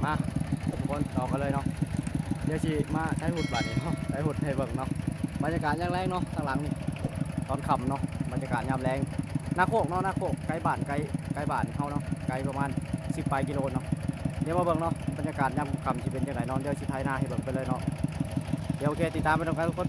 ມາທຸກຄົນ ຕໍ່ກັນເລີຍເນາະ. ດຽວຊິມາຖ່າຍຮູບບາດນີ້ເນາະ ຖ່າຍຮູບໃຫ້ເບິ່ງເນາະ. ບັນຍາກາດຍາມແລງເນາະ ທາງຫຼັງນີ້ ຕອນຄ່ຳເນາະ ບັນຍາກາດຍາມແລງ. ນາໂຄກເນາະ ນາໂຄກ ໃກ້ບ້ານ ໃກ້ ໃກ້ບ້ານເຮົາເນາະ ໄກປະມານສິບປາຍກິໂລເນາະ. ດຽວມາເບິ່ງເນາະ ບັນຍາກາດຍາມຄ່ຳຊິເປັນຈັ່ງໃດເນາະ. ດຽວຊິຖ່າຍນາໃຫ້ເບິ່ງໄປເລີຍເນາະ. ດຽວໂອເຄ ຕິດຕາມໄປນຳກັນທຸກຄົນ.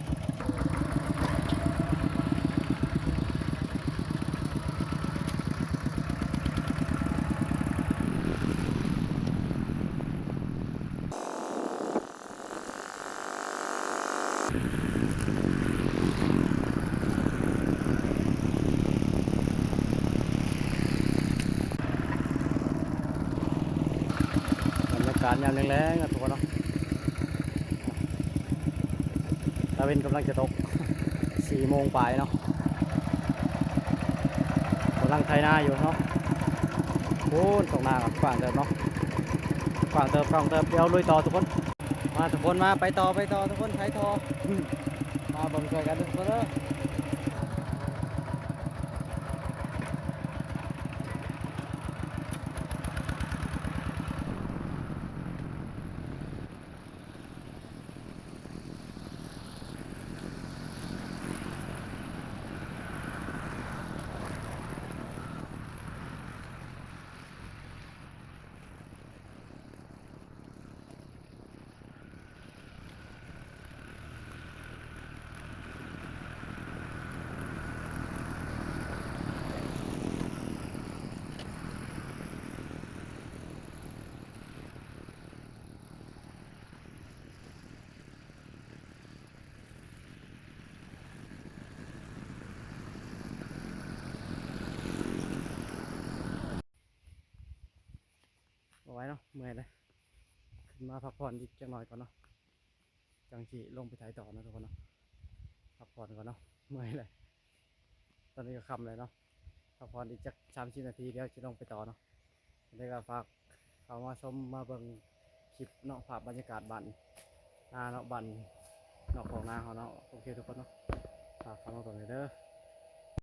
ບັນຍາກາດຍາມແລງໆ ນະທຸກຄົນເນາະ. ຕາເວັນກຳລັງຈະຕົກ ສີ່ໂມງປາຍເນາະ. ກຳລັງໄຖນາຢູ່ເນາະ. ໂອ້ ຕົກນາກະກວ້າງເຕີບເນາະ ກວ້າງເຕີບ ກວ້າງເຕີບ. ດຽວລຸຍຕໍ່ທຸກຄົນ. ມາທຸກຄົນ ມາ ໄປຕໍ່ ໄປຕໍ່ທຸກຄົນ ໄຖທໍ່. ມາເບິ່ງຊ່ວຍກັນເດີທຸກຄົນເດີ. ບໍ່ໄຫວເນາະ ເມື່ອຍເລີຍ. ຂຶ້ນມາພັກຜ່ອນອີກຈັກໜ້ອຍກ່ອນເນາະ ຈັ່ງຊິລົງໄປໄຖຕໍ່ເນາະທຸກຄົນເນາະ. ພັກຜ່ອນກ່ອນເນາະ ເມື່ອຍເລີຍ. ຕອນນີ້ກໍຄ່ຳແລ້ວເນາະ ພັກຜ່ອນອີກຈັກສາມສິບນາທີ ດຽວຊິລົງໄປຕໍ່ເນາະ. ຈັ່ງໃດກໍຝາກເຂົ້າມາຊົມມາເບິ່ງຄລິບເນາະ ພາບບັນຍາກາດບ້ານນາເນາະ ບ້ານນອກຂອງນາເຮົາເນາະ. ໂອເຄທຸກຄົນເນາະ ຝາກເຂົ້າມາເບິ່ງເດີ.